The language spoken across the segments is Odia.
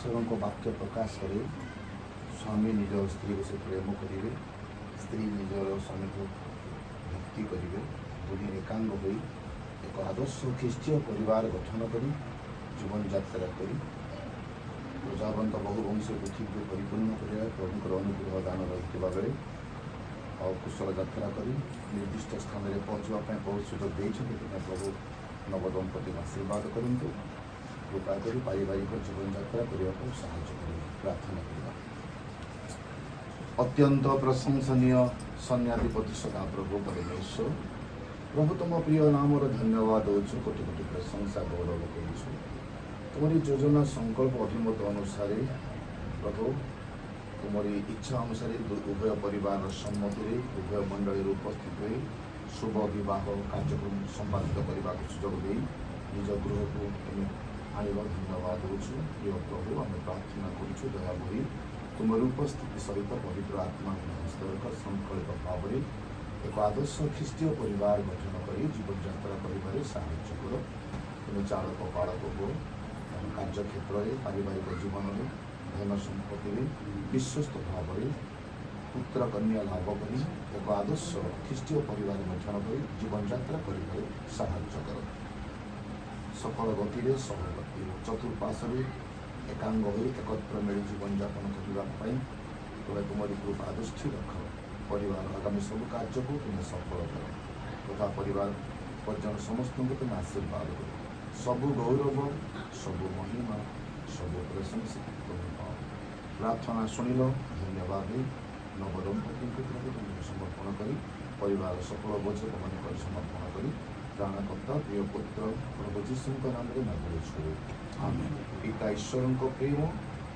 ଈଶ୍ୱରଙ୍କ ବାକ୍ୟ ପ୍ରକାଶ କରେ, ସ୍ୱାମୀ ନିଜ ସ୍ତ୍ରୀକୁ ସେ ପ୍ରେମ କରିବେ, ସ୍ତ୍ରୀ ନିଜର ସ୍ୱାମୀକୁ ଭକ୍ତି କରିବେ, ଦୁହେଁ ଏକାଙ୍ଗ ହୋଇ ଏକ ଆଦର୍ଶ ଖ୍ରୀଷ୍ଟୀୟ ପରିବାର ଗଠନ କରି ଜୀବନଯାତ୍ରା କରି ପ୍ରଜାବନ୍ତ ବହୁବଂଶ ପୃଥିବୀକୁ ପରିପୂର୍ଣ୍ଣ କରିବା ପ୍ରଭୁଙ୍କର ଅନୁଗ୍ରହ ଦାନ ରହିଥିବା ବେଳେ ଆଉ କୁଶଳ ଯାତ୍ରା କରି ନିର୍ଦ୍ଦିଷ୍ଟ ସ୍ଥାନରେ ପହଞ୍ଚିବା ପାଇଁ ପ୍ରଭୁ ସୁଯୋଗ ଦେଇଛନ୍ତି। ସେଥିପାଇଁ ପ୍ରଭୁ ନବଦମ୍ପତିଙ୍କୁ ଆଶୀର୍ବାଦ କରନ୍ତୁ, କୃପା କରି ପାରିବାରିକ ଜୀବନଯାତ୍ରା କରିବାକୁ ସାହାଯ୍ୟ କରନ୍ତୁ। ପ୍ରାର୍ଥନା କରିବା। ଅତ୍ୟନ୍ତ ପ୍ରଶଂସନୀୟ ସୈନ୍ୟାଧିପତି ସଦାପ୍ରଭୁ ପରମେଶ୍ୱର ପ୍ରଭୁ, ତୁମ ପ୍ରିୟ ନାମର ଧନ୍ୟବାଦ ଦେଉଛୁ, କୋଟି କୋଟି ପ୍ରଶଂସା ଗୌରବ କରୁଛୁ। ତୁମରି ଯୋଜନା, ସଂକଳ୍ପ, ଅଭିମତ ଅନୁସାରେ ପ୍ରଭୁ, ତୁମରି ଇଚ୍ଛା ଅନୁସାରେ ଉଭୟ ପରିବାରର ସମ୍ମତିରେ ଉଭୟ ମଣ୍ଡଳୀରେ ଉପସ୍ଥିତ ହୋଇ ଶୁଭ ବିବାହ କାର୍ଯ୍ୟକ୍ରମ ସମ୍ପାଦିତ କରିବାକୁ ସୁଯୋଗ ଦେଇ ନିଜ ଗୃହକୁ ତୁମେ ଆଣିବ, ଧନ୍ୟବାଦ ଦେଉଛୁ। ପ୍ରିୟ ପ୍ରଭୁ, ଆମେ ପ୍ରାର୍ଥନା କରୁଛୁ, ଦୟାମୟୀ ତୁମର ଉପସ୍ଥିତି ସହିତ ପବିତ୍ର ଆତ୍ମାଙ୍କ ହସ୍ତରେଖ ଶୃଙ୍ଖଳିତ ଭାବରେ ଏକ ଆଦର୍ଶ ଖ୍ରୀଷ୍ଟୀୟ ପରିବାର ଗଠନ କରି ଜୀବନଯାତ୍ରା କରିବାରେ ସାହାଯ୍ୟ କର। ତୁମେ ଚାଳକ ପାଳକ ହୁଅ। ଆମ କାର୍ଯ୍ୟକ୍ଷେତ୍ରରେ, ପାରିବାରିକ ଜୀବନରେ, ଧନ ସମ୍ପତ୍ତିରେ ବିଶ୍ୱସ୍ତ ଭାବରେ ପୁତ୍ର କନ୍ୟା ଲାଭ କରି ଏକ ଆଦର୍ଶ ଖ୍ରୀଷ୍ଟୀୟ ପରିବାର ଗଠନ କରି ଜୀବନଯାତ୍ରା କରିବାରେ ସାହାଯ୍ୟ କର। ସକଳ ଗତିରେ ସହଗତି ଓ ଚତୁଃପାର୍ଶ୍ୱରେ ଏକାଙ୍ଗ ହୋଇ ଏକତ୍ର ମିଳି ଜୀବନଯାପନ କରିବା ପାଇଁ ତୁମେ ତୁମରି କୃପା ଦୃଷ୍ଟି ରଖ। ପରିବାର ଆଗାମୀ ସବୁ କାର୍ଯ୍ୟକୁ ତୁମେ ସଫଳ କର ତଥା ପରିବାର ପରିଜନ ସମସ୍ତଙ୍କୁ ତୁମେ ଆଶୀର୍ବାଦ କର। ସବୁ ଗୌରବ, ସବୁ ମହିମା, ସବୁ ପ୍ରଶଂସା ତୁମେ ପାଅ। ପ୍ରାର୍ଥନା ଶୁଣିଲ, ଧନ୍ୟବାଦ ଦେଇ ନବଦମ୍ପତିଙ୍କୁ ପ୍ରଭୁ ତୁମକୁ ସମର୍ପଣ କରି, ପରିବାର ସଫଳ ବୋଝ ତୁମ ନିକଟରେ ସମର୍ପଣ କରି ତ୍ରାଣକର୍ତ୍ତା ପ୍ରିୟ ପୁତ୍ର ପ୍ରଭୁ ଯୀଶୁଙ୍କ ନାମରେ ମାଗୁଅଛୁ, ଆମେନ୍। ପିତା ଈଶ୍ୱରଙ୍କ ପ୍ରେମ,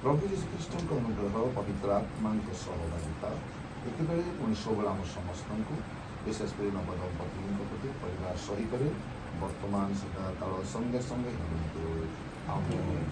ପ୍ରଭୁ ଯୀଶୁଖ୍ରୀଷ୍ଟଙ୍କ ଅନୁଗ୍ରହ, ପବିତ୍ର ଆତ୍ମାଙ୍କ ସହଭାଗିତା ଏତେବେଳେ ପୁଣି ସବୁବେଳେ ଆମ ସମସ୍ତଙ୍କୁ, ବିଶେଷ କରି ନବଦମ୍ପତିଙ୍କ ପ୍ରତି ପରିବାର ସହିତରେ ବର୍ତ୍ତମାନ ସଦା କାଳ ସଙ୍ଗେ ସଙ୍ଗେ ହେଉନ୍ତୁ। ଆମେନ୍।